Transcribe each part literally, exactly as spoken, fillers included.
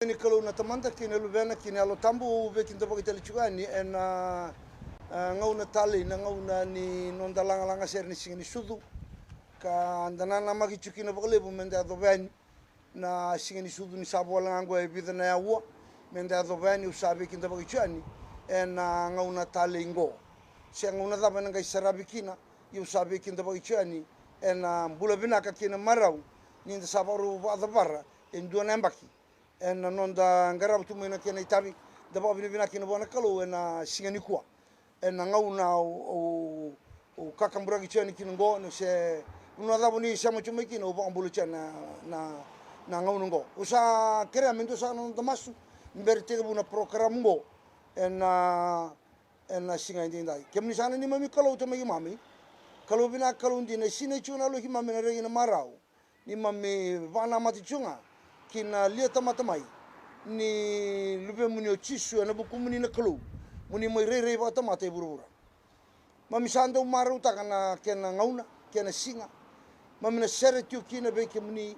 Ni Kalou na Tamada kei na Luvena kei na Yalo Tabu, au veikidavaki tale tiko yani ena, a, gauna talei, na gauna ni noda lagalaga sere ni Siga ni Sucu. Ka da nanamaki tiko kina vakalevu meda yacova yani na Siga ni Sucu ni sa vo wale ga oqo e vica na aua, meda yacova yani, au sa veikidavaki tiko yani ena gauna talei oqo. Se gauna cava ena qai saravi kina, ia au sa veikidavaki tiko yani ena bula vinaka kei na marau ni da sa vakarau vakacavara e dua na yabaki ena noda qarava tu mai na kena itavi. Da vakavinavinaka kina vua na Kalou ena siga nikua. Ena gauna au, au, au kakaburaki tiko yani kina oqo, se vanua cava ni sema tiko mai kina, au vakabula tiko yani na, na, na gauna oqo. Au sa kerea me dua saka na noda masu ni bera tekivu na porokaramu oqo ena, ena siga edaidai. Kemuni saka na neimami Kalou, Tamai keimami, Kalou vinaka, Kalou dina, e sinai tiko na yaloi keimami ena reki, na marau, neimami vakanamata tiko ga ki na lia tamata mai ni Luvemuni o Jisu, ena vukumuni na Kalou, mo ni mai rairai vakatamata e vuravura. Mami sa dau marautaka na kena gauna, kena siga. Mami na sere tiko kina vei kemuni.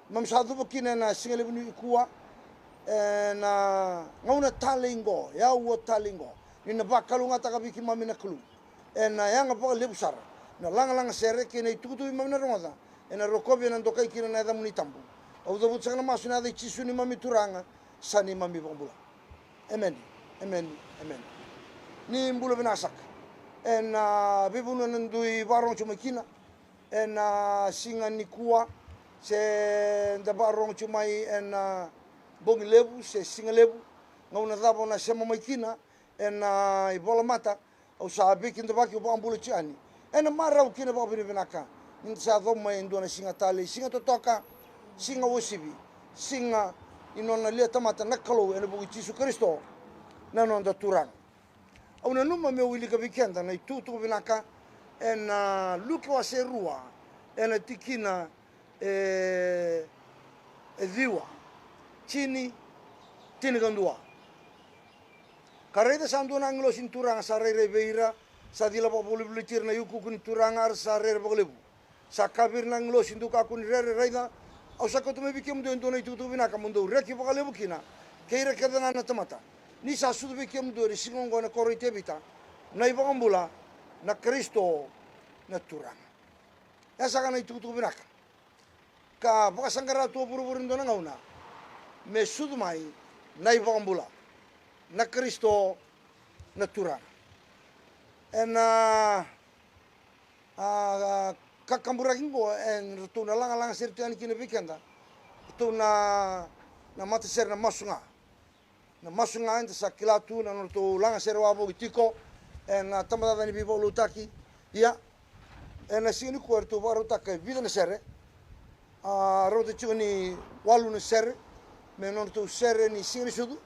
Mami sa cuva kina ena siga levu nikua, ena gauna talei oqo, e aua talei oqo, ni na vakalougatataka vei keimami na Kalou ena yaga vakalevu sara na lagalaga sere kei na itukutuku keimami na rogoca, ena rokovi, ena dokai kina na yacamuni tabu. Au cavuta saka na masu ena yaca i Jisu neimami Turaga, sa neimami iVakabula. Emeni. Emeni. Emeni. Ni bula vinaka saka. Ena veivanua eda dui vakarorogo tiko mai kina ena siga nikua, se da vakarorogo tiko mai ena bogi levu se siga levu, gauna cava o na sema mai kina ena ivolamata, au sa veikidavaki, au vakabula tiko yani ena marau kei na vakavinavinaka ni da sa yacova mai e dua na siga talei, siga totoka, siga uasivi, siga ni nona lia tamata na Kalou ena vuku i Jisu Karisito, na noda Turaga. Au nanuma meu wilika vei keda na itukutuku vinaka ena Luke wase rua, ena tikina e, e ciwa, tini, tinikadua. Ka raica, sa dua na agilosi ni Turaga sa rairai vei ira, sa cila vakavolivoliti ira na iukuuku ni Turaga, a ra sa rere vakalevu. Sa kaya vei ira na agilosi: Dou kakua ni rere, raica, au sa kauta mai vei kemudou e dua na itukutuku vinaka mo dou reki vakalevu kina kei ira kece ga na tamata. Ni sa sucu vei kemudou ena siga oqo ena koro i Tevita na iVakabula, na Karisito, na Turaga. E saka na itukutuku vinaka. Ka vakasaqara tu o vuravura e dua na gauna me sucu mai na iVakabula, na Karisito, na Turaga. Ena, a, kakaburaki oqo, e ratou na lagalaga sere tu yani kina vei keda, ratou na, na matasere, na masu ga. Na masu ga eda sa kila tu na nodratou lagasere wavoki tiko ena tabacakacaka ni veivakalotutaki. Ia, ena siga nikua eratou vakarautaka e vica na sere. A, rauta tiko ni walu na sere me nodratou sere ni Siga ni Sucu,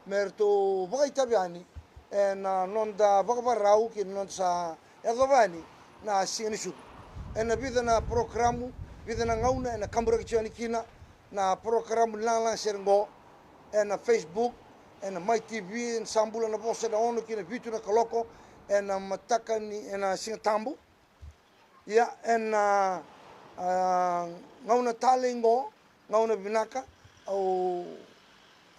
me ratou vakaitavi yani ena noda vakavakarau kei na noda sa yacova yani na Siga ni Sucu. Ena vica na porokaramu, vica na gauna ena kaburaki tiko yani kina na porokaramu ni lagalaga sere oqo, ena Facebook, ena Mai T V, ena sa bula na vosa ena ono ki na vitu na kaloko ena mataka ni, ena Siga Tabu. Ia, ena, a, gauna talei oqo, gauna vinaka, au,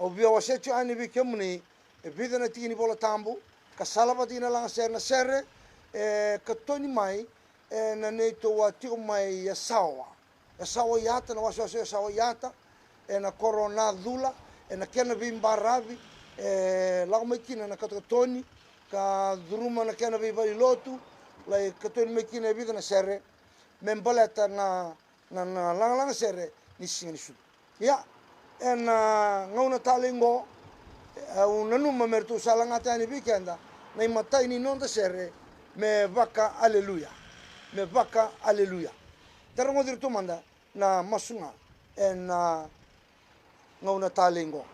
au via wasea tiko yani vei kemuni e vica na tiki ni Vola Tabu ka sala vata kei na lagasere, na sere e katoni mai ena neitou a tiko mai Yasawa. Yasawa i Ata, na wasewase o Yasawa i Ata, ena koro o Nacula, ena kena veibaravi e lako mai kina na katokatoni ka curuma na kena veivale ni lotu, lai katoni mai kina e vica na sere me baleta na, na, na lagalaga sere ni Siga ni Sucu. Ia, ena gauna talei oqo, e, au nanuma me ratou sa lagata yani vei keda na imatai ni noda sere, Me Vaka Aleluya. Me Vaka Aleluya. Da rogoci iratou mada na masu ga ena gauna talei oqo.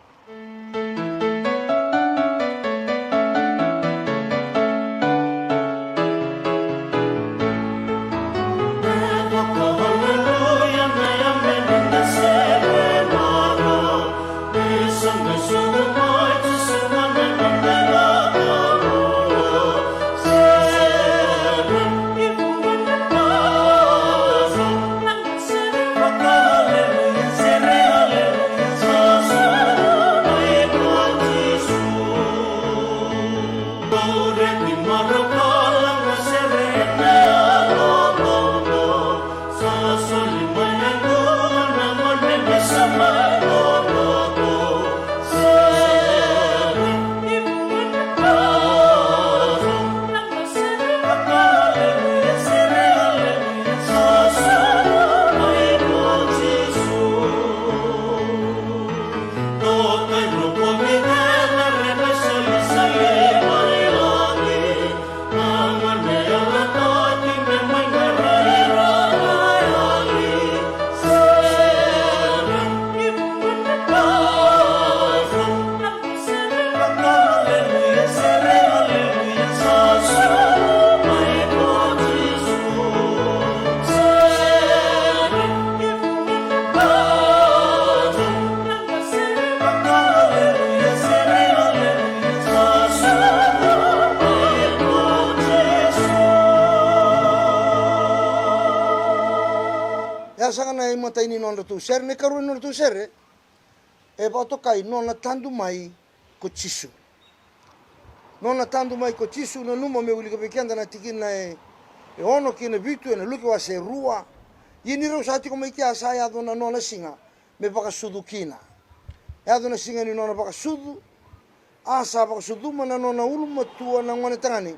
Saka na imatai ni nodratou sere, na ikarua ni nodratou sere, e vakatokai nona tadu mai ko Jisu. Nona tadu mai ko Jisu, nanuma me wilika vei keda na tikina e, e ono kei na vitu ena Luke wase rua. Ia ni rau sa tiko mai kea sa yaco na nona siga me vakasucu kina. Yaco na siga ni nona vakasucu, a sa vakasucuma na nona ulumatua na gone tagane.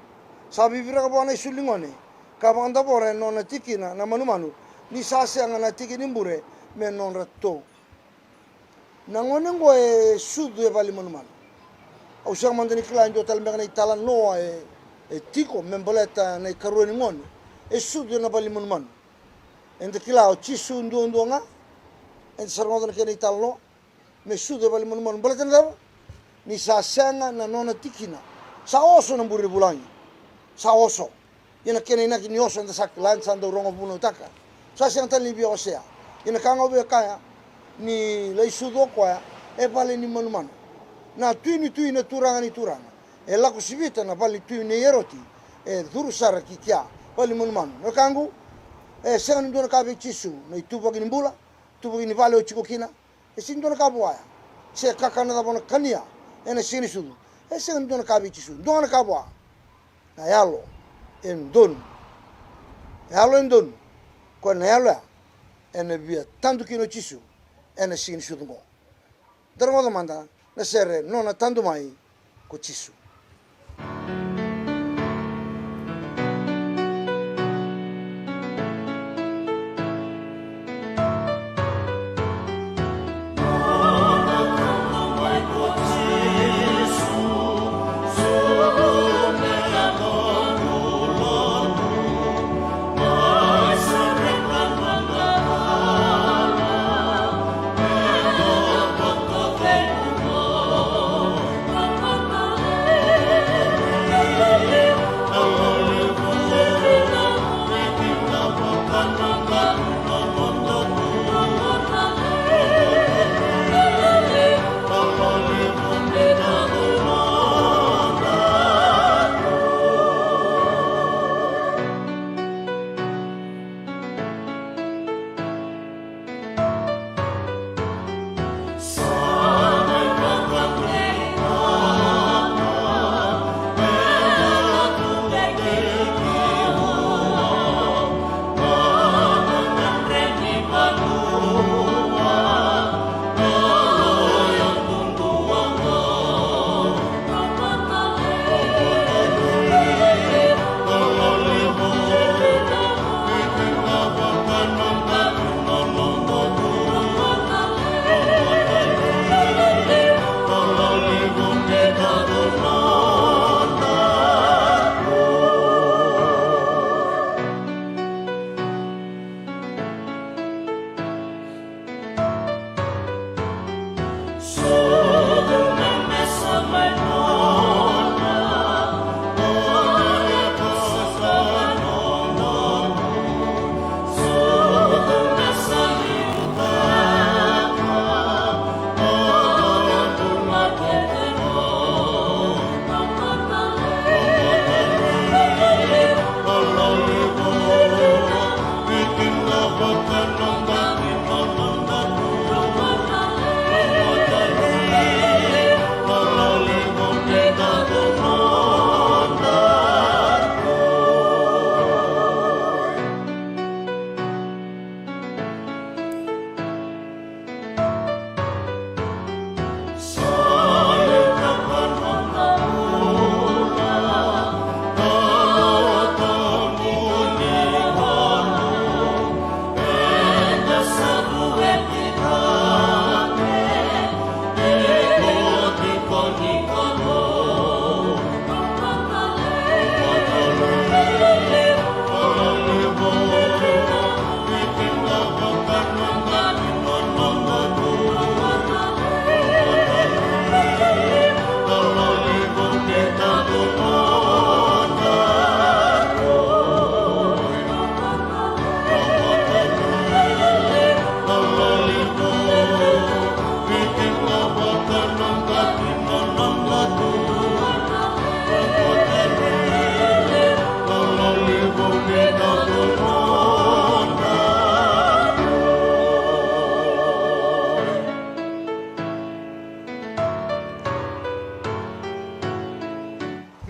Sa viviraka vua na isulu ni gone ka vakadavora e nona tikina na manumanu, ni sa sega na tiki ni bure me nodratou. Na gone oqo e sucu e vale ni manumanu. Au sega mada ni kila e dua tale beka na italanoa e, e tiko me baleta na ikarua ni gone e sucu ena vale ni manumanu. Eda kila o Jisu duadua ga eda sa rogoca na kena italanoa me sucu e vale ni manumanu. Baleta na cava? Ni sa sega na nona tikina. Sa oso na bure ni vulagi. Sa oso. Ia na kena inaki ni oso eda sa kila, eda sa dau rogo vunautaka. Sa sega tale ni via osea. Ia na ka ga au via kaya, ni lai sucu o koya e vale ni manumanu. Na Tui ni tui, na Turaga ni turaga, e lako sivita na vale ni tui nei Eroti, e curu sara ki kea, vale ni manumanu. Na wekaqu, e sega ni dua na ka vei Jisu na ituvaki ni bula, tuvaki ni vale o tiko kina. E sega ni dua na ka vua ya. Se kakana cava o na kania ena siga ni sucu, e sega ni dua na ka vei Jisu. Dua ga na ka vua, na yalo e donu. Na yalo e donu. Koya na yalo ya ena via tadu kina o Jisu ena siga ni sucu oqo. Da rogoca mada na sere, nona tadu mai ko Jisu.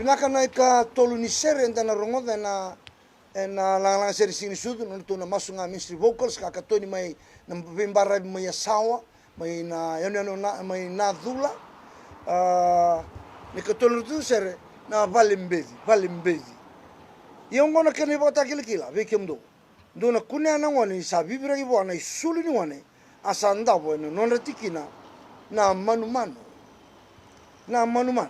Vinaka. Na ikatolu ni sere eda na rogoca ena, ena lagalaga sere ni Siga ni Sucu, nodratou na Masu Ga Ministry Vocals, ka katoni mai na veibaravi mai Yasawa, mai na yanuyanu na, mai Nacula. A, na ikatolu ni ratou sere na Vale Beci, Vale Beci. Ia oqo na kena ivakatakilakila vei kemudou. Dou na kunea na gone ni sa viviraki vua na isulu ni gone, a sa davo ena nodra tikina na manumanu. Na manumanu.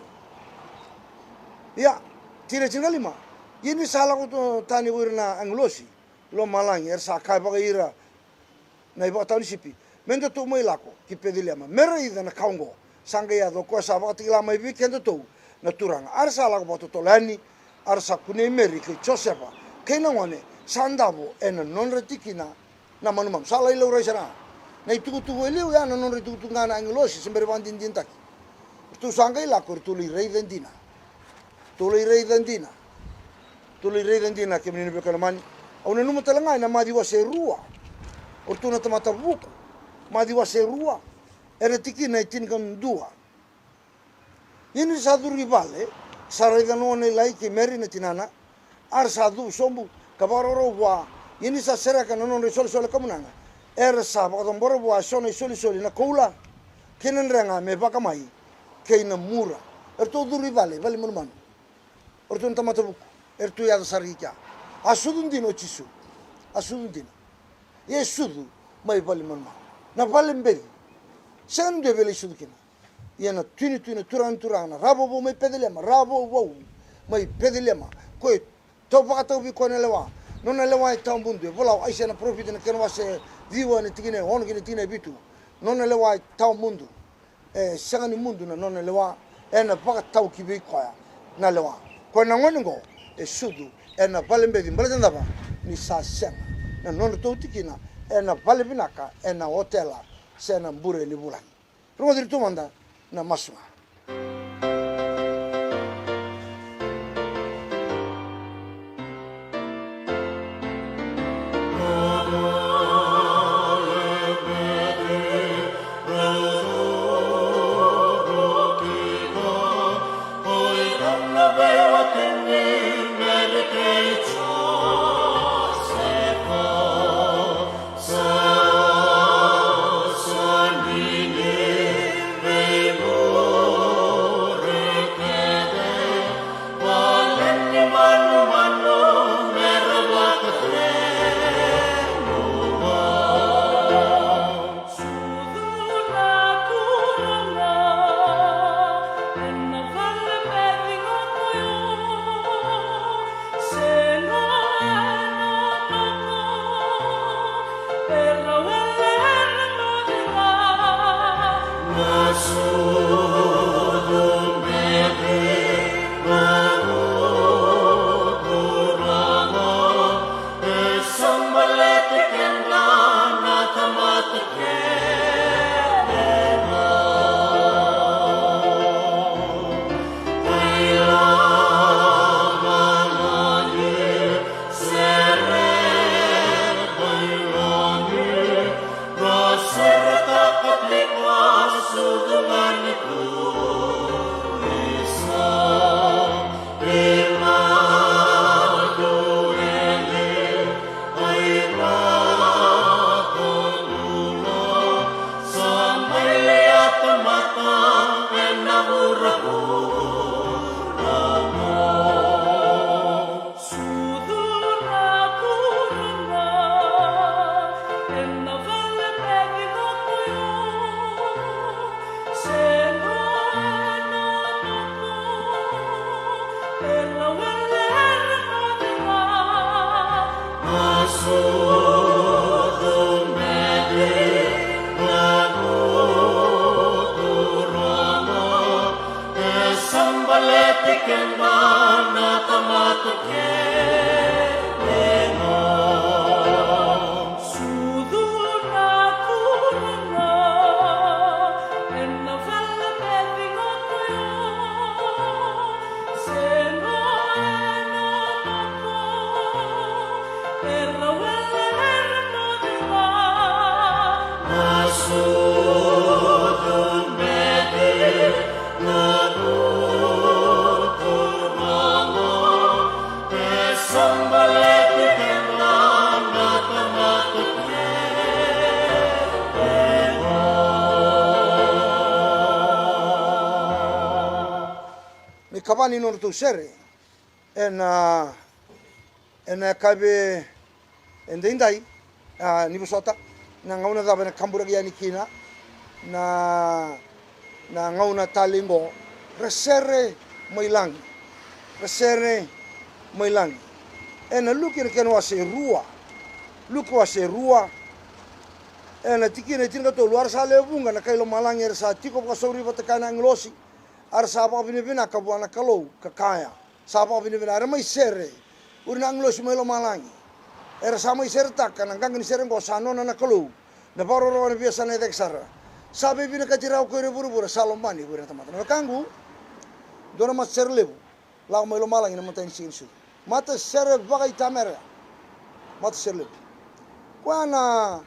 Ia, tikina tinikalima. Ia ni sa lako to-, tani ko ira na agilosi lomalagi, era sa kaya vakaira na ivakatawa ni sipi, me datou mai lako ki Peceliema me raica na ka oqo sa qai yaco, o koya sa vakatakila mai vei kedatou na Turaga. A ra sa lako vakatotolo yani, a ra sa kunei Meri kei Josefa kei na gone, sa davo ena nodra tikina na manumanu. Sa lai laurai sara ga na itukutuku e liu ya, na nodra itukutuku ga na agilosi, se bera vakadinadinataki. Ratou sa qai lako, ratou lai raica dina. Ratou lai raica dina. Ratou lai raica dina, kemuni na veiwekani lomani. Au nanuma tale ga ena Maciu wase rua. O ratou na tamata vuku. Maciu wase rua, ena tikina e tinikadua. Ia ni sa curu i vale, sa raica na gone lailai kei Meri na tinana, a ra sa cuva sobu ka vakarau vua. Ia ni sa sereka na nodra isolesole kamunaga, era sa vakacabora vua eso na isolisoli, na koula kei na drega me vaka mai kei na mura. Eratou curu i vale, vale manumanu. O ratou na tamata vuku, eratou yaco sara i kea. A sucu dina o Jisu. A sucu dina. Ia e sucu mai vale manumanu. Na Vale Beci. Sega ni dua e via lai sucu kina. Ia na Tui ni tui, na Turaga ni turaga, na Ravouvou mai Peceliema, Ravouvou mai Peceliema, ko e tau vakatau vei koya na lewa. Nona lewa e tawamudu, e vola o Aisea na parofita, na kena wase ciwa, na tikina e ono kei na tikina e vitu. Nona lewa e tawamudu. E sega ni mudu na nona lewa, ena vakatau ki vei koya na lewa. Koya na gone oqo e sucu ena Vale Beci, baleta na cava? Ni sa sega na nodratou tikina ena vale vinaka, ena otela, se na bure ni vulagi. Rogoci iratou mada na masu ga. Cava ni nodratou sere ena, ena yakavi edaidai, a, ni vosota, na gauna cava ena kaburaki yani kina na, na gauna talei qo, ra sere mai lagi, ra sere mai lagi. Ena Luke na kena wase rua, Luke wase rua, ena tikina e tinikatolu, a ra sa lewe vuqa na kai lomalagi era sa tiko vakasauri vata kaya na agilosi, a ra sa vakavinavinaka vua na Kalou ka kaya, sa vakavinavinaka, era mai sere. Uri na agilosi mai lomalagi, era sa mai seretaka na qaqa ni sere oqo, sa nona na Kalou, na vakarokoroko ena veiyasana e cake sara. Sa veivinakati rawa ko ira e vuravura, sa lomani ko ira na tamata. Na wekaqu, dua na matasere levu lako mai lomalagi na matai ni Siga ni Sucu. Matasere vakaitamera. Matasere levu. Koya na,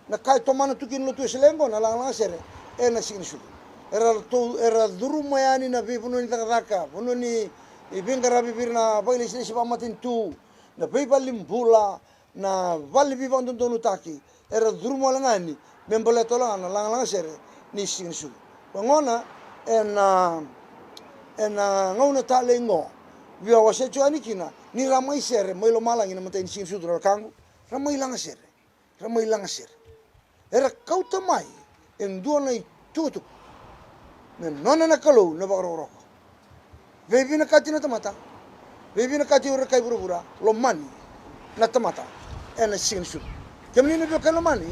na ka e tomana tu kina na lotu Wesele oqo, na lagalaga sere ena Siga ni Sucu. Era tou, era curuma yani na veivanua ni cakacaka, vanua ni veiqaravi vei ira na vakailesilesi vakamatanitu, na veivalenibula, na vale ni veivakadodonutaki, era curuma wale ga yani me baleta wale ga na lagalaga sere ni Siga ni Sucu. Koya gona ena, ena gauna talei qo, via wasea tiko yani kina ni ra mai sere mai lomalagi na matai ni Siga ni Sucu, na wekaqu, ra mai laga sere. Ra mai laga sere. Era kauta mai e dua na itukutuku me nona na Kalou na vakarokoroko. Veivinakati na tamata, veivinakati ira na kai vuravura, lomani na tamata ena Siga ni Sucu. Kemuni na veiwekani lomani,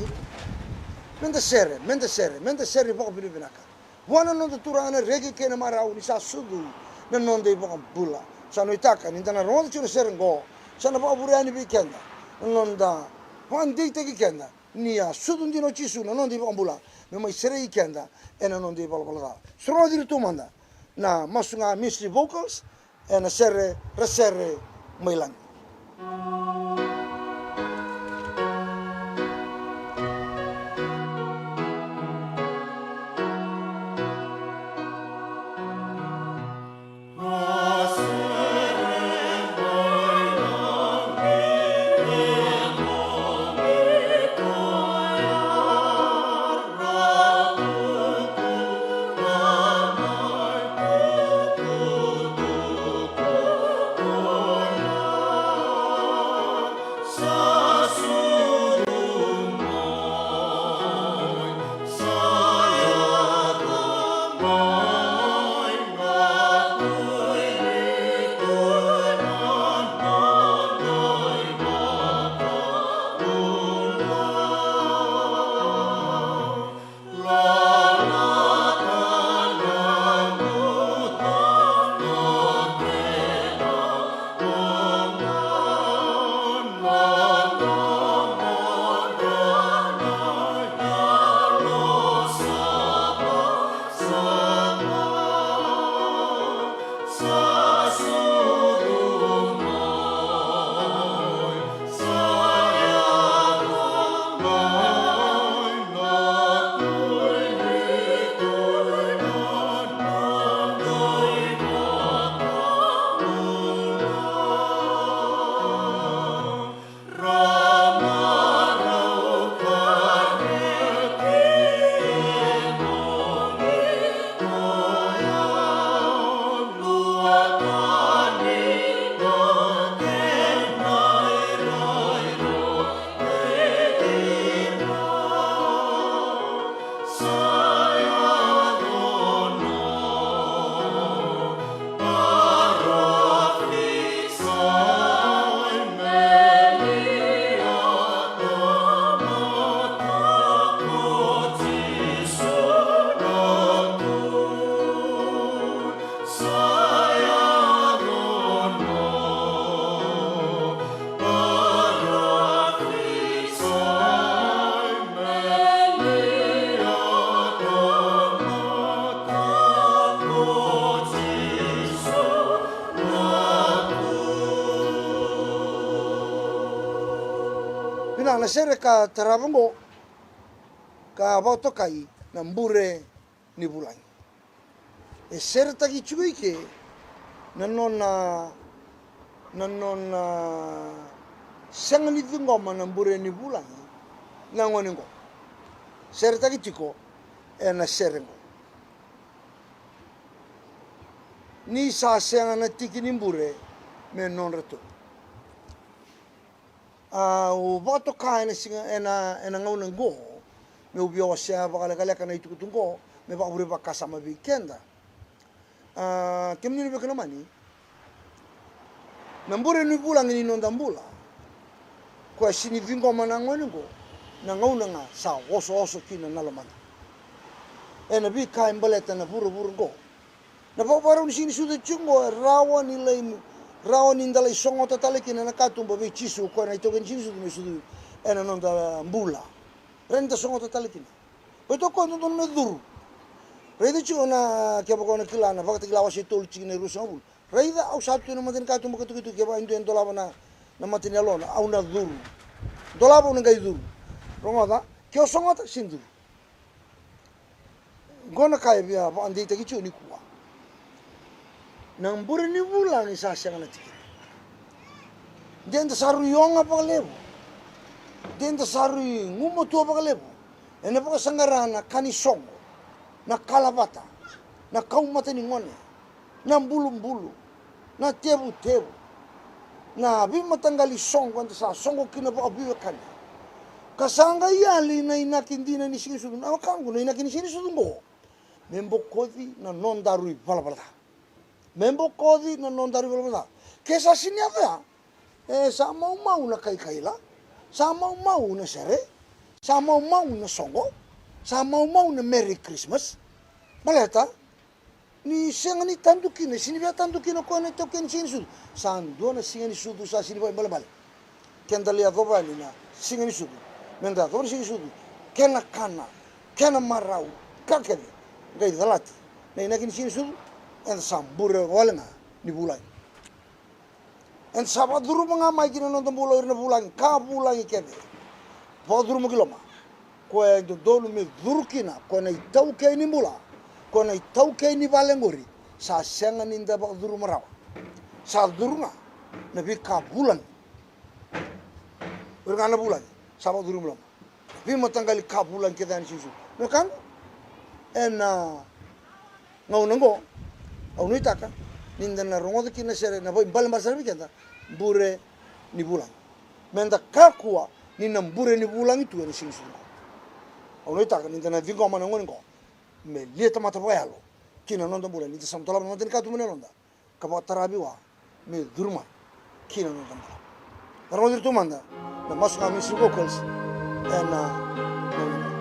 meda sere, meda sere, meda sere vakavinavinaka vua na noda Turaga na reki kei na marau ni sa sucu na noda iVakabula. Sa nuitaka ni da na rogoca tiko na sere oqo, sa na vakavure yani vei keda na noda vakadeitaki keda ni a sucu dina o Jisu na noda iVakabula me mai serei keda ena noda ivalavala ca. Soroci ira tu mada na Masu Ga Mystery Vocals ena sere, ra sere mai lagi. Vinaka. Na sere ka tarava oqo ka vakatokai na bure ni vulagi. E seretaki tiko i ke na nona, na nona sega ni ciqoma na bure ni vulagi na gone oqo. Seretaki tiko ena sere oqo. Ni sa sega na tiki ni bure me nodratou. Au vakatoka ena siga, ena, ena gauna qo, meu via wasea vakalekaleka na itukutuku qo me vakavure vakasama vei keda. A, kemuni na veiwekani lomani, na bure ni vulagi ni noda bula, koya sini ciqoma na gone qo, na gauna ga sa osooso kina na lomana. Ena veika e baleta na vuravura qo, na vakavakarau ni siganisucu e tiko qo, e rawa ni lai, rawa ni da lai sogota tale kina na katuba vei Jisu, koya na itaukei ni siganisucu, me sucu ena noda bula. Rawa ni da sogota tale kina. Vei toka e dodonu me curu. Raica tiko na, kevaka o na kila na Vakatakila wase tolu tikina e ruasagavulu. Raica, au sa tu ena mata ni katuba ka tukituki, kevaka e dua e dolava na, na mata ni yalona, au na curu. Dolava, au na qai curu. Rogoca, ke o sogota, sini curu. Qo na ka e via vakadeitaki tiko nikua. Na bure ni vulagi sa sega na tikina. De da sa rui oga vakalevu. De da sa rui gumatua vakalevu ena vakasaqara na ka ni soqo, na kalavata, na kaumata ni gone, na bulubulu, na tevutevu, na veimataqali soqo eda sa soqo kina vakaveiwekani. Ka sa qai yali na inaki dina ni siganisucu, na wekaqu, na inaki ni siganisucu qo me bokoci na nodaru ivalavala ca. Me bokoci na nodaru ivalavala ca. Ke sa sini yaco ya, e sa maumau na kaikaila, sa maumau na sere, sa maumau na soqo, sa maumau na Merry Christmas. Baleta ni sega ni tadu kina, sini via tadu kina o koya na itaukei ni siganisucu. Sa dua na siganisucu sa sini vakaibalebale. Keda lai yacova yani na siganisucu. Meda yacova na siganisucu, kena kana, kena marau, ka kece, qai calati na inaki ni siganisucu, eda sa bure wale ga ni vulagi. Eda sa vakacuruma ga mai ki na noda bula o ira na vulagi, ka vulagi kece. Vakacuruma ki loma. Koya e dodonu me curu kina, koya na itaukei ni bula, koya na itaukei ni vale qori, sa sega ni da vakacuruma rawa. Sa curu ga na veika vulagi. O ira ga na vulagi sa vakacuruma loma. Veimataqali ka vulagi kece yani siganisucu. Na wekaqu, ena gauna qo, au nuitaka ni da na rogoca kina na sere, na vakaibalebale sara vei keda, bure ni vulagi. Meda kakua ni na bure ni vulagi tu ena siganisucu qo. Au nuitaka ni da na ciqoma na gone qo me lia tamata vakayalo ki na noda bula, ni da sa dolava na mata ni katuba ni yaloda ka vakataravi vua me curu mai ki na noda bula. Na rogoci iratou mada na masu ga Minstrel Vocals ena gauna qo.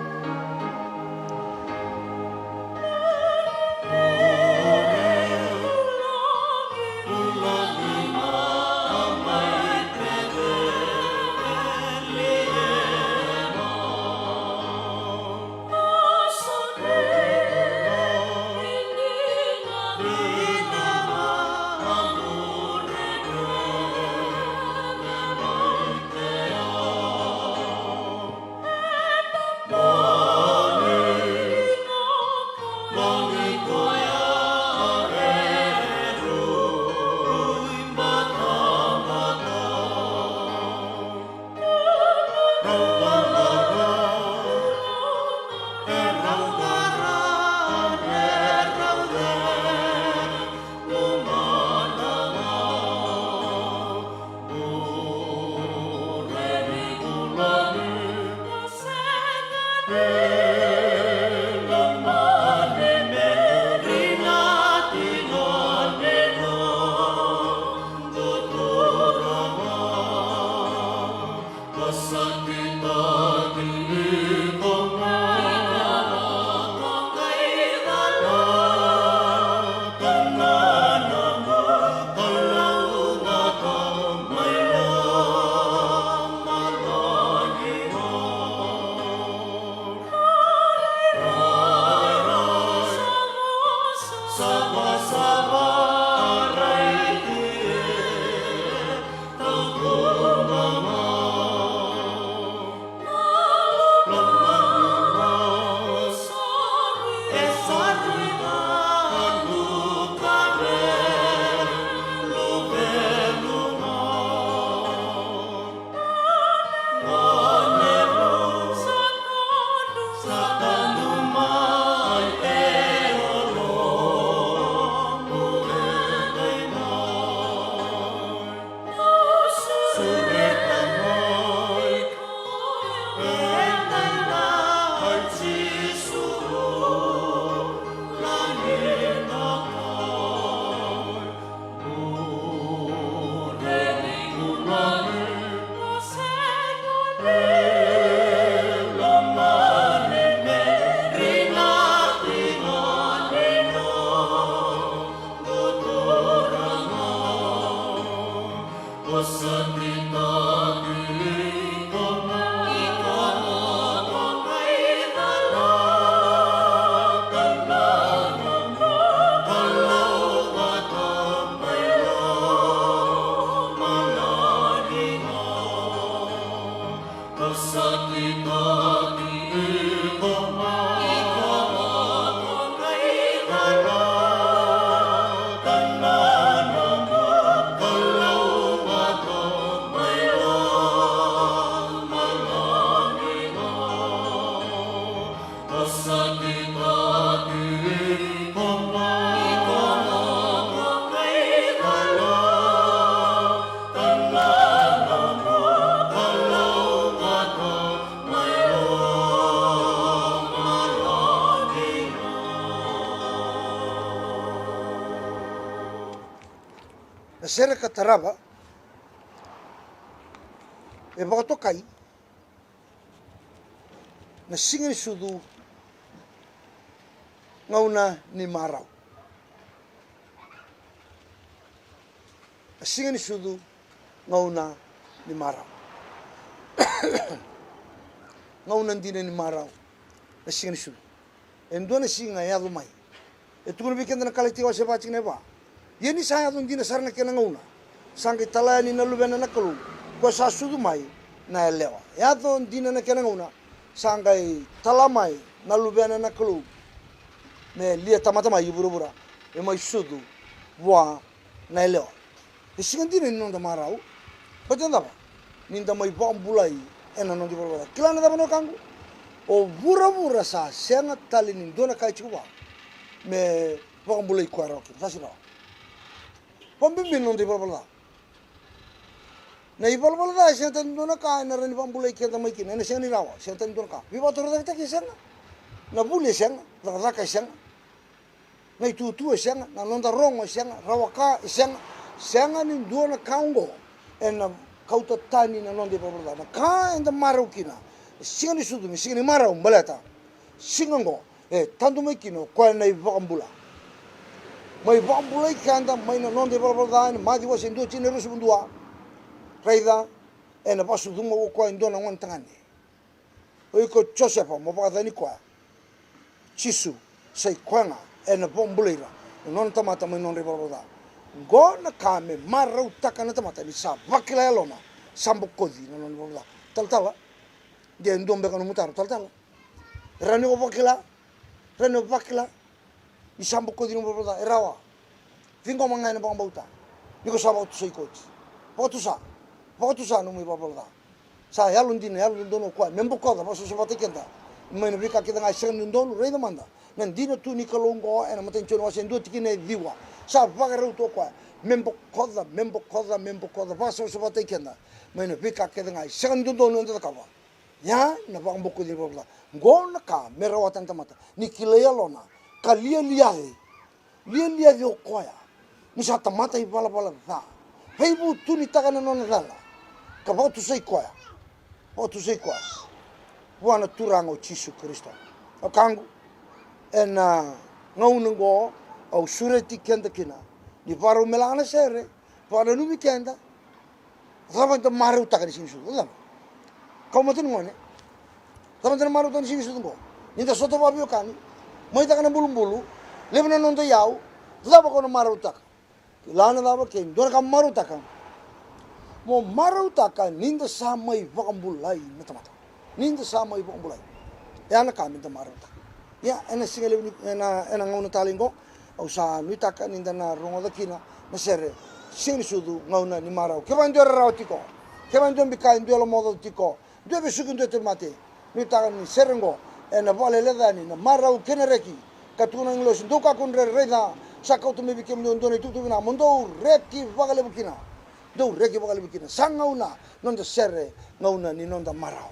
Na sere ka tarava e vakatokai na Siga ni Sucu, gauna ni marau. Na Siga ni Sucu, gauna ni marau. Gauna dina ni marau na Siga ni Sucu. E dua na siga e yaco mai. E tukuna vei keda na Kalatia wase va tikina e va. Ia ni sa yaco dina sara na kena gauna, sa qai tala yani na Luvena na Kalou, ko sa sucu mai na yalewa. Yaco dina na kena gauna, sa qai tala mai na Luvena na Kalou me lia tamata mai i vuravura, me mai sucu vua na yalewa. E siga dina ni noda marau. Baleta na cava? Ni da mai vakabulai ena noda ivalavala ca. Kila na cava na wekaqu? O vuravura sa sega tale ni dua na ka e tiko vua me vakabulai koya rawa kina. Sa sega rawa. Vakabibi na noda ivalavala ca. Na ivalavala ca e sega tale ni dua na ka ena rawa ni vakabulai keda mai kina. Ena sega ni rawa, sega tale ni dua na ka. Veivakatorocaketaki e sega. Na vuli e sega, cakacaka e sega. Na itutu e sega, na noda rogo e sega, rawa ka e sega, sega ni dua na ka oqo ena kauta tani na noda ivalavala ca. Na ka eda marau kina, e Siga ni Sucu, me siga ni marau, baleta siga oqo e tadu mai kina o koya na iVakabula. Mai vakabulai keda mai na noda ivalavala ca, ena Maciu wase dua, tikina e ruasagavulu ka dua. Raica, ena vakasucuma o koya e dua na gone tagane. O iko Josefa, mo vakayacani koya. Jisu, sa i koya ga ena vakabulai ira na nona tamata mai na nodra ivalavala ca. Qo na ka me marautaka na tamata ni sa vakila e yalona, sa bokoci na nona ivalavala ca. Talatala, de dua beka nomu taro, talatala. Rawa ni o vakila, rawa ni o vakila. Ni sa bokoci nomu ivalavala ca, e rawa. Ciqoma ga ena vakabauta ni ko sa vakatusai oti. Vakatusa, vakatusa nomu ivalavala ca. Sa yalodina, yalododonu o koya me bokoca, vakasavasavataki keda mai na veika kece ga e sega ni dodonu. Raica mada na dina tu ni Kalou oqo ena imatai ni Joni wase dua tikina e ciwa. Sa vakarau tu o koya me bokoca, me bokoca, me bokoca, vakasavasavataki keda mai na veika kece ga e sega ni dodonu eda cakava. Ia na vakabokoci ni ivalavala ca. Qo na ka me rawata na tamata ni kilai yalona ka lialiaci. Lialiaci o koya ni sa tamata ivalavala ca. Veivutunitaka na nona cala ka vakatusai koya, vakatusai koya vua na Turaga o Jisu Karisito. Wekaqu, ena gauna oqo au sureti keda kina ni vakarau me lako na sere, vakananumi keda. Cava eda marautaka ni Siga ni Sucu? Cava? Kau mata ni gone. Cava eda na marautaka ni Siga ni Sucu oqo? Ni da sota vakaveiwekani, mai caka na bulubulu, levu na noda iyau. Cava ko na marautaka? Kila na cava, ke dua na ka marautaka, mo marautaka ni da sa mai vakabulai na tamata. Ni da sa mai vakabulai. E a na ka me da marautaka. Ia, ena siga levu ni, ena, ena gauna talei oqo, au sa nuitaka ni da na rogoca kina na sere Siga ni Sucu, gauna ni marau. Kevaka e dua e rarawa tiko, kevaka e dua e bikai, dua e lomaocaoca tiko, dua e vesuki, dua e tauvimate, nuitaka ni sere oqo ena vakaleleca yani na marau kei na reki. Ka tukuna na agilosi, dou kakua ni rere, raica, sa kauta mai vei kemudou e dua na itukutuku vinaka, mo dou reki vakalevu kina. Dou reki vakalevu kina. Sa gauna noda sere, gauna ni noda marau.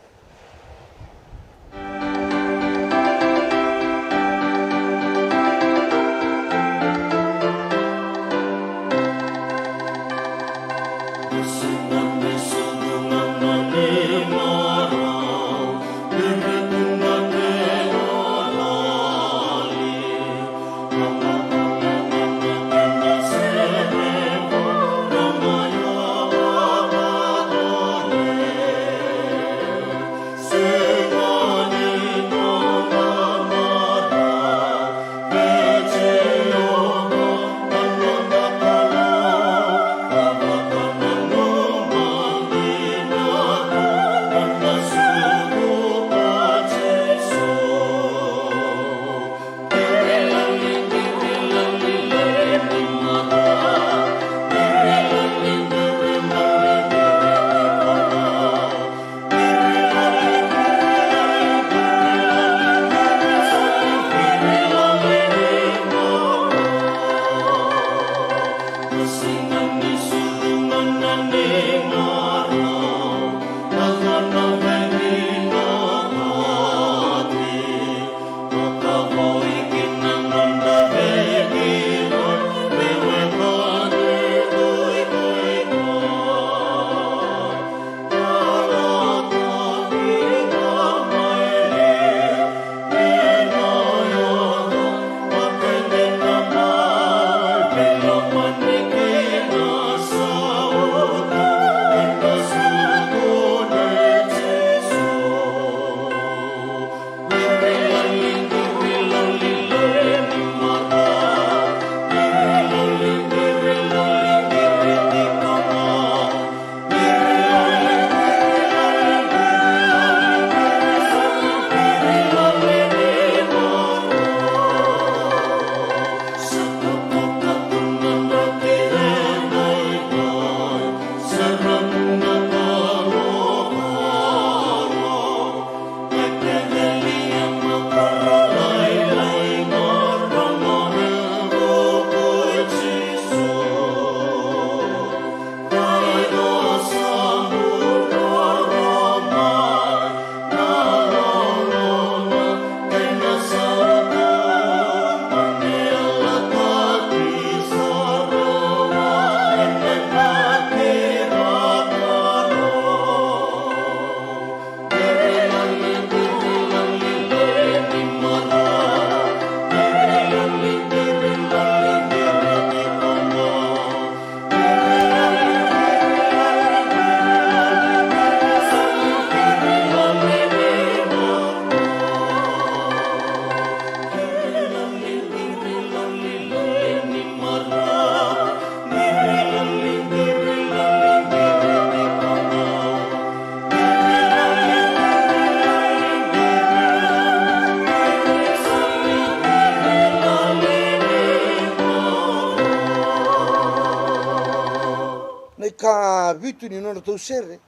Na ikavitu ni nodratou sere,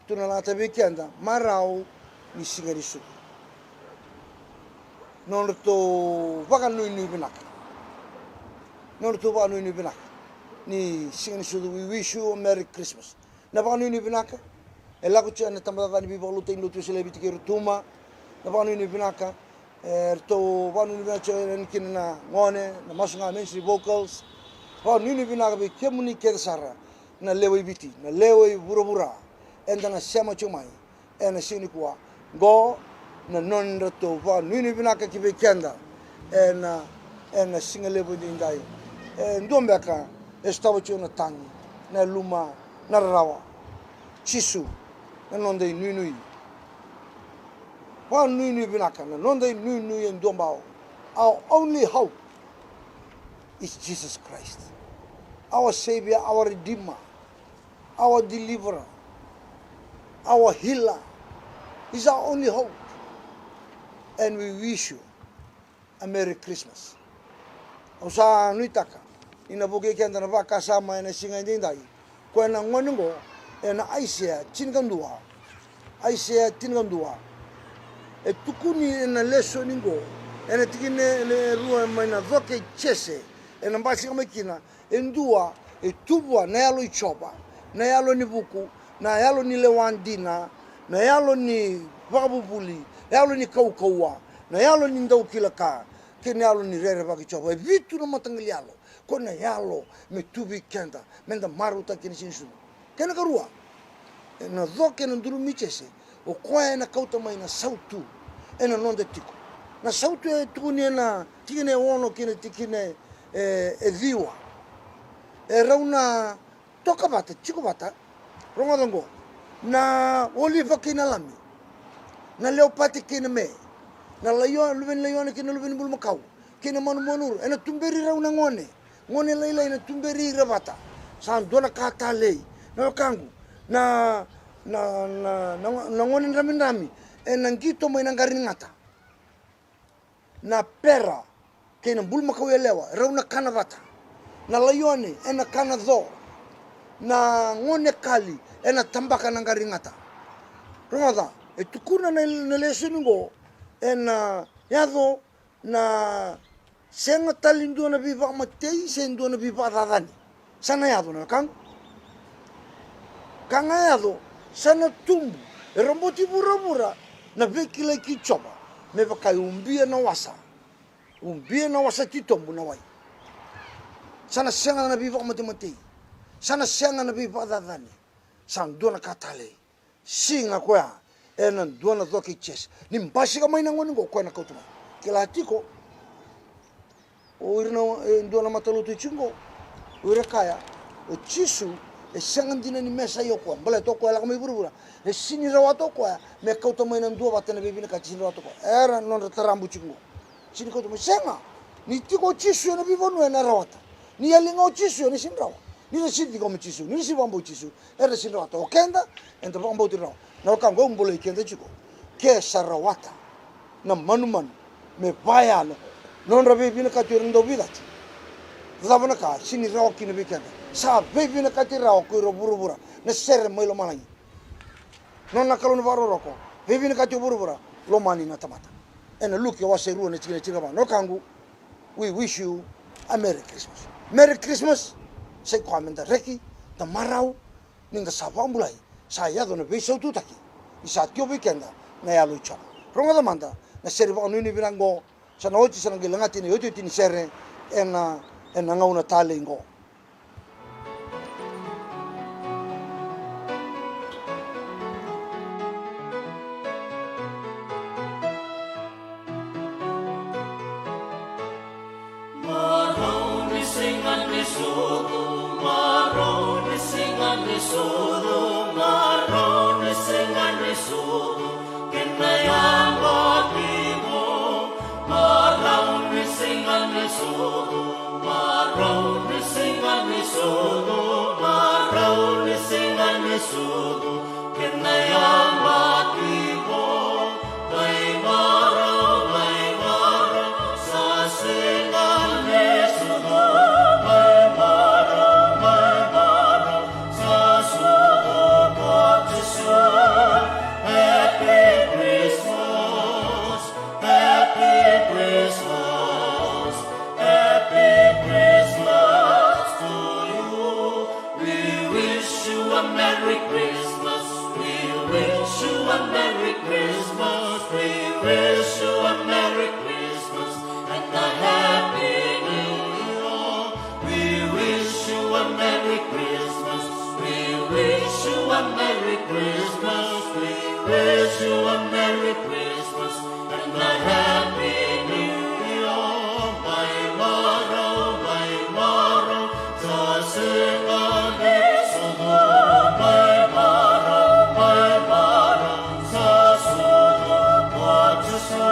tu na lata vei keda, marau ni siga ni sucu. Nodratou vakanuinui vinaka. Nodratou vakanuinui vinaka ni siga ni sucu, we wish you a Merry Christmas. Na vakanuinui vinaka e lako tiko ena tabacakacaka ni veivakalotutaki ni lotu Wesele e Viti kei Rotuma. Na vakanuinui vinaka e ratou vakanuinui vinaka tiko yani kina na gone, na masu ga Ministry Vocals. Vakanuinui vinaka vei kemuni kece sara na lewe i Viti, na lewe i vuravura. Eda na sema tiko mai ena siga nikua. Qo na nodratou vakanuinui vinaka ki vei keda ena, ena siga levu edaidai. E dua beka e sotava tiko na tagi, na yaluma, na rarawa. Jisu na noda inuinui. Vakanuinui vinaka na noda inuinui e duabau. Our only hope is Jesus Christ, our Savior, our Redeemer, our Deliverer, our Healer. He's our only hope. And we wish you a Merry Christmas. Au sa nuitaka ni na vukei keda na vakasama ena siga edaidai, koya na gone oqo ena Aisea tinikadua. Aisea tinikadua. E tukuni ena lesoni oqo ena tikina e rua mai na coke i Jese, ena basika mai kina e dua e tu vua na yalo i Jiova, na yalo ni vuku, na yalo ni lewa dina, na yalo ni vakavuvuli, yalo ni kaukauwa, na yalo ni daukilaka, kei na yalo ni rerevaki Jiova. E vitu na mataqali yalo. Ko na yalo me tu vei keda, meda marautaka kina siga ni sucu. Kena karua, ena coke ena dulumi Jese, o koya ena kauta mai na sautu ena noda tiko. Na sautu e tukuni ena tikina e ono kei na tikina e, e ciwa. E rau na toka vata, tiko vata. Rogoca oqo. Na oliva kei na lami, na leopati kei na me, na laione, luve ni laione kei na luve ni bulumakau, kei na manumanu, ena tuberi rau na gone. Gone lailai ena tuberi ira vata. Sa dua na ka talei, na wekaqu. Na, na, na, na, na gone dramidrami ena qito mai na qari ni gata. Na pera kei na bulumakau yalewa e rau na kana vata. Na laione ena kana co. Na gone kali ena tabaka na qari gata. Rogoca, e tukuna na, na lesoni oqo, ena yaco na sega tale ni dua na veivakamatei se dua na veivakacacani. Sa na yaco na wekaqu. Ka ga yaco, sa na tubu e roboti vuravura na veikilai kei Jiova, me vaka e ubia na wasa. Ubia na wasa titobu na wai. Sa na sega na veivakamatematei. Sa na sega na veivakacacani. Sa dua na ka talei. Siga koya ena dua na coke i chess. Ni basika mai na gone qo koya na kauta mai. Kila tiko. O ira na, e, dua na matalotu e tiko qo. O ira kaya, o Jisu e sega dina ni Mesaia o koya. Baleta o koya lako mai vuravura. E sini rawata o koya me kauta mai na duavata na veivinakati sini rawata o koya. Era nodra tarabu tiko qo. Sini kauta mai, sega. Ni tiko o Jisu ena veivanua ena rawata. Ni yali ga o Jisu ena sini rawa. Ni ra sini tiko mai Jisu, ni ra sini vakabauti Jisu, era sini rawata. O keda eda vakabauti rawa. Na wekaqu, au bolei keda tiko. Ke sa rawata na manumanu me vayalo nodra veivinakati o ira na dauveicati, cava na ka sini rawa kina vei keda? Sa veivinakati rawa ko ira o vuravura, na sere mai lomalagi. Nona Kalou na vakarokoroko, veivinakati o vuravura, lomani na tamata. Ena Luke wase rua na tikina tinikava. Na wekaqu, we wish you a Merry Christmas. Merry Christmas. Sa i koya meda reki, da marau, ni da sa vakabulai, sa yaco na veisaututaki. Ni sa tiko vei keda na Yalo i Jiova. Rogoca mada na sere vakanuinui vinaka qo. Sa na oti, sa na qai lagati na iotioti ni sere ena, ena gauna talei qo. Marau ni siga ni sucu, marau ni siga ni sucu, marau ni siga ni sucu, kena yabaki vou. Marau ni siga ni sucu, marau ni siga ni sucu, marau ni siga ni sucu, kena yabaki vou. Mai marau, mai marau, sa siga ni sucu. Mai marau, mai marau, sa sucu ko Jisu. Happy Christmas. Happy Christmas, happy Christmas to you. We wish you a Merry Christmas. We wish you a Merry Christmas. We wish you a Merry Christmas and a Happy New Year. We wish you a Merry Christmas. We wish you a Merry Christmas. We wish you a Merry Christmas and a Happy New Year. Mai marau, mai marau, sa siga ni sucu. Mai marau, mai marau, sa sucu ko Jisu.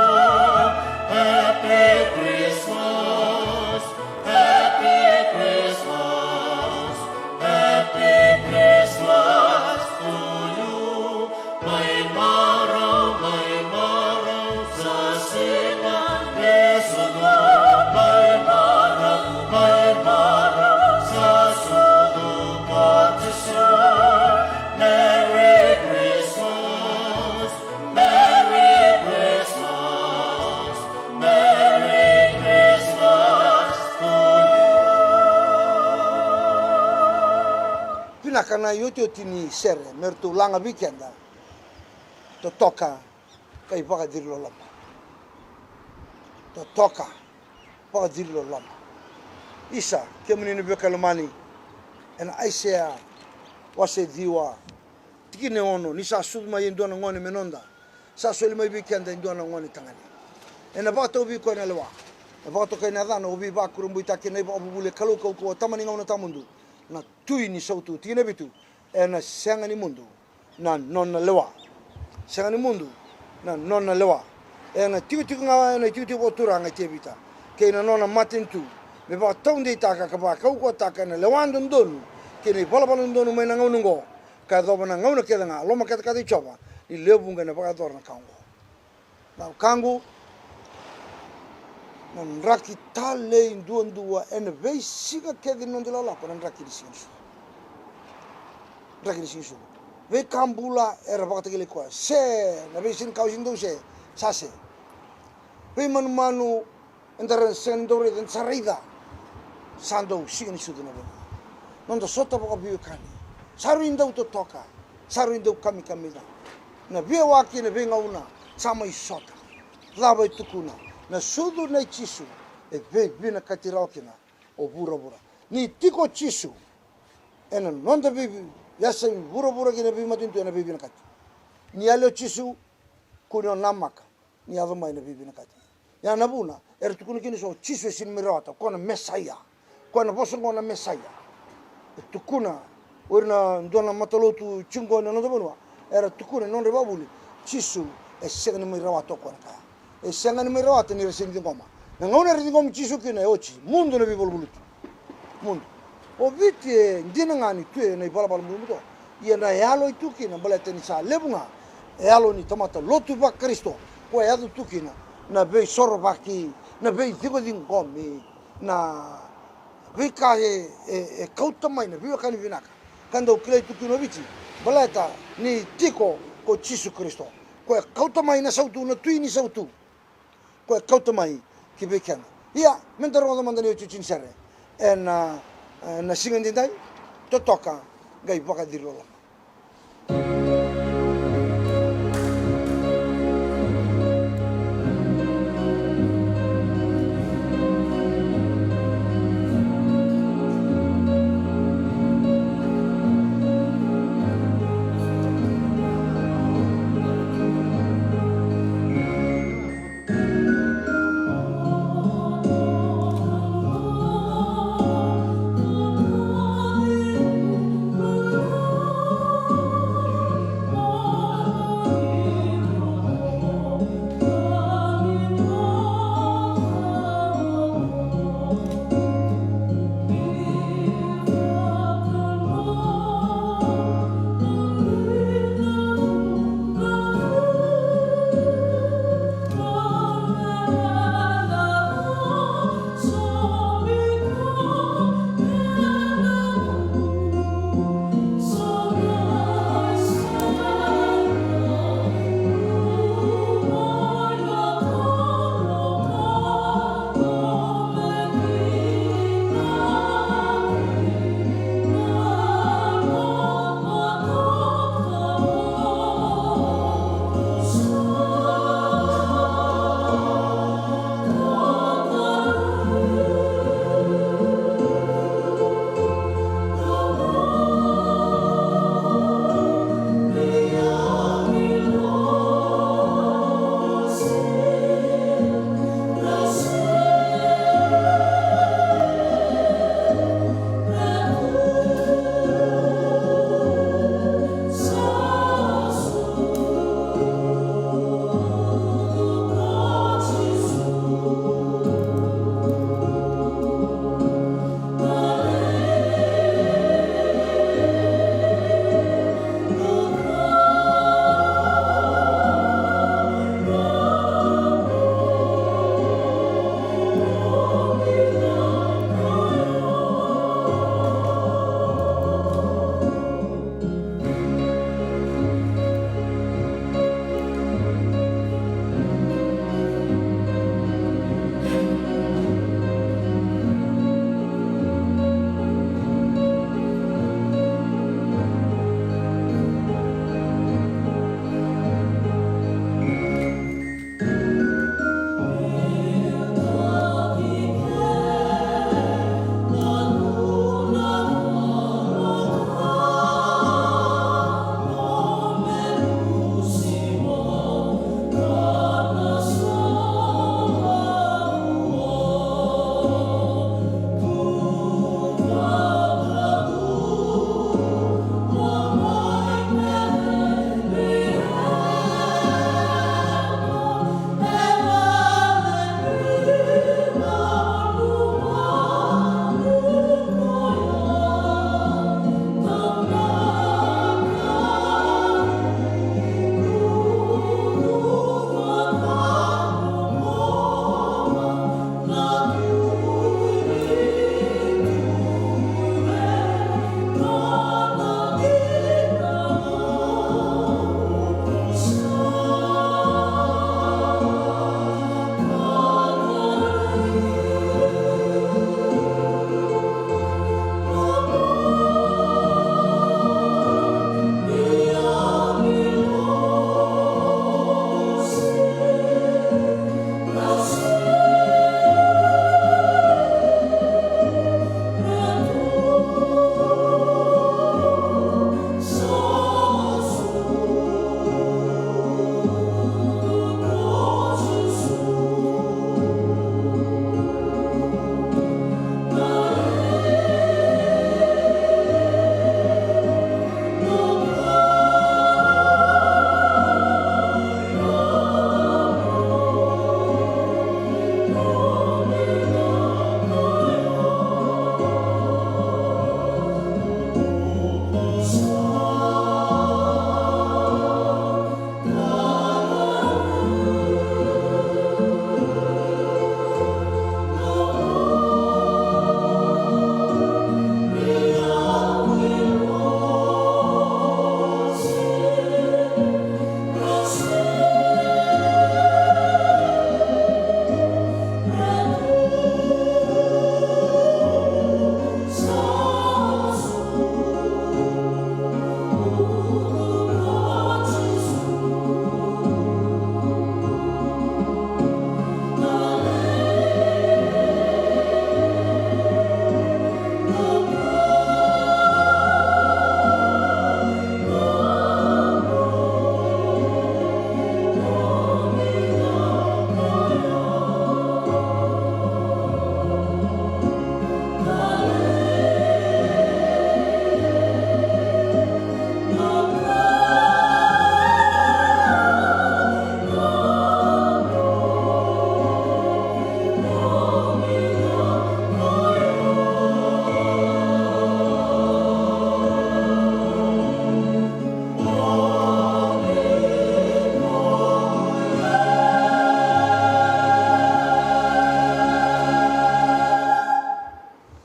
Happy Christmas. Happy Christmas, happy Christmas to you. Mai marau, mai marau, sa siga ni sucu. Mai marau, mai marau, sa sucu ko Jisu. Merry Christmas. Merry Christmas, Merry Christmas to you. Vinaka na iotioti ni sere me ratou laga vei keda. Totoka ka ivakaciri loloma. Totoka, vakaciri loloma. Isa, kemuni na veiwekani lomani, ena Aisea wase ciwa, tikina e ono, ni sa sucu mai e dua na gone me noda, sa soli mai vei keda e dua na gone tagane. Ena vakatau vei koya na lewa, na vakatokai na yacana, o veivakurabuitaki, na ivakavuvuli, e Kalou kaukauwa, Tama ni gauna tawamudu, na Tui ni sautu. Tikina e vitu, ena sega ni mudu na nona lewa. Sega ni mudu na nona lewa. Ena tikotiko ga, ena itikotiko vakaturaga i Tevita kei na nona matanitu, me vakataudeitaka ka vakaukauwataka ena lewa dodonu kei na ivalavala dodonu mai na gauna oqo, ka yacova na gauna kece ga. Lomakacakaca i Jiova, ni lewe vuqa ena vakayacora na ka oqo. Na wekaqu, na draki talei duadua ena veisiga kece ni noda ilakolako, na draki ni siga ni sucu. Draki ni siga ni sucu. Veika bula era vakatakilai koya, se na veisenikawa, sega ni dau se, sa se. Veimanumanu eda ra sega ni dau raica, eda sa raica. Sa dau siga ni sucu na veimanumanu. Noda sota vakaveiwekani. Sa rui dau totoka. Sa rui dau kamikamica. Na veiyawaki, na veigauna sa mai sota. Cava e tukuna? Na sucu nei Jisu e veivinakati rawa kina o vuravura. Ni tiko o Jisu ena noda veiyasai vuravura kei na veimatanitu ena veivinakati. Ni yali o Jisu, kua ni o namaka ni yaco mai na veivinakati. Ia na vuna era tukuna kina eso o Jisu e sega ni mai rawata, o koya na Mesaia. Koya na vosa oqo na Mesaia. E tukuna o ira na dua na matalotu tiko qo ena noda vanua, era tukuna ena nodra ivakavuvuli, Jisu e sega ni mai rawata, o koya na kaya. E sega ni mai rawata ni ra sega ni ciqoma. Na gauna era ciqomi Jisu kina e oti, mudu na veivaluvalutu. Mudu. O Viti e dina ga ni tu ena ivalavala butobuto, ia na yalo e tu kina baleta ni sa levu ga e yalo ni tamata lotu vaKarisito, koya e yaco tu kina na veisorovaki, na veiciqociqomi, na veika e, e, e kauta mai na veiwekani vinaka. Ka dau kilai tu kina o Viti, baleta ni tiko ko Jisu Karisito, koya e kauta mai na sautu, na Tui ni sautu. Koya e kauta mai ki vei keda. Ia, meda rogoca mada na iotioti ni sere ena, e, na siga edaidai. Totoka, qai vakaciri loloma.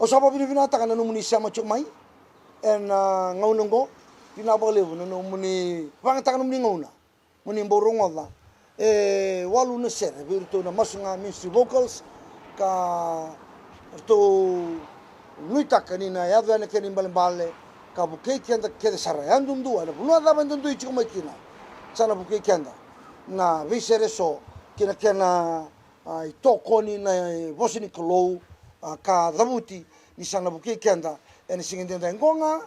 Au sa vakavinavinakataka na nomuni sema tiko mai ena gauna oqo. Vinaka vakalevu na nomuni vakayagataka na nomuni gauna mo ni bau rogoca. E walu na sere vei iratou na Masu Ga Ministry Vocals, ka ratou nuitaka ni na yaco yani na kena ibalebale ka vukei keda kece sara yadudua ena vanua cava eda dui tiko mai kina. Sa na vukei keda na veisere eso kei na kena a, itokoni na vosa ni Kalou, a, ka cavuti ni sa na vukei keda ena siga edaidai. Qo ga,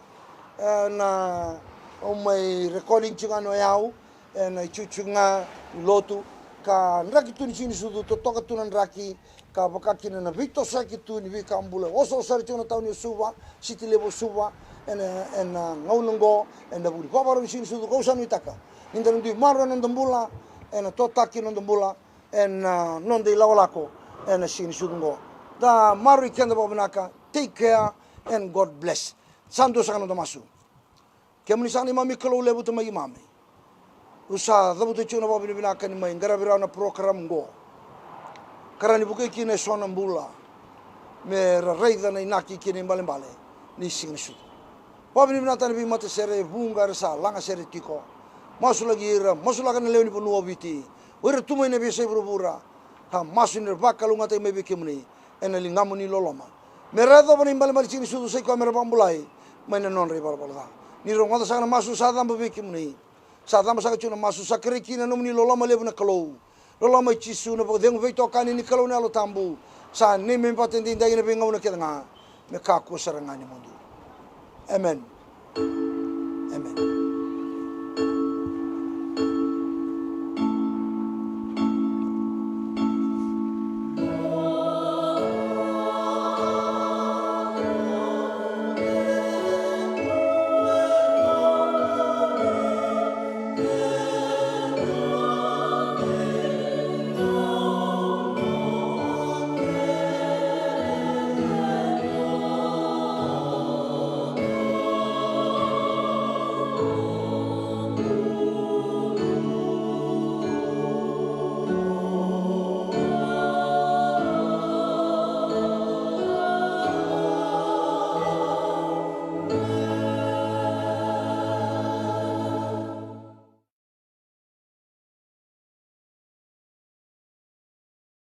e, na, au mai recording tiko ga na yau ena itikotiko ga ni lotu, ka draki tu ni Siga ni Sucu, totoka tu na draki, ka vaka kina na veitosoyaki tu ni veika bula e osooso sara tiko na tauni o Suva, siti levu o Suva, ena, ena gauna oqo, ena vuku ni vakavakarau ni Siga ni Sucu. Kau sa nuitaka ni da na dui maroroi na noda bula, ena totaki na noda bula, ena, a, noda ilakolako ena Siga ni Sucu oqo. Da maroroi keda vakavinaka, take care and God bless. Sa dua saka na noda masu. Kemuni saka neimami Kalou levu, Tamai keimami, au sa cavuta tiko na vakavinavinaka ni mai qaravi rawa na program oqo, ka rawa ni vukei kina eso na bula me ra raica na inaki kei na ibalebale ni Siga ni Sucu. Vakavinavinaka tale vei matasere e vuqa era sa laga sere tiko. Masulaki ira, masulaka na lewe ni vanua o Viti, o ira tu mai na veiyasai vuravura, ka masu ni ra vakalougatataki mai vei kemuni ena ligamuni loloma, me ra yacova na ibalebale ni Siga ni Sucu, sai koya me ra vakabulai mai na nodra ivalavala ca. Ni rogoca saka na masu sa caba vei kemuni. Sa caba saka tiko na masu, sa kerei kina na nomuni loloma levu na Kalou, loloma i Jisu, na vakacegu veitokani ni Kalou na Yalo Tabu, sa neimami vata edaidai ena veigauna kece ga, me kakua sara ga ni mudu. Amen. Amen.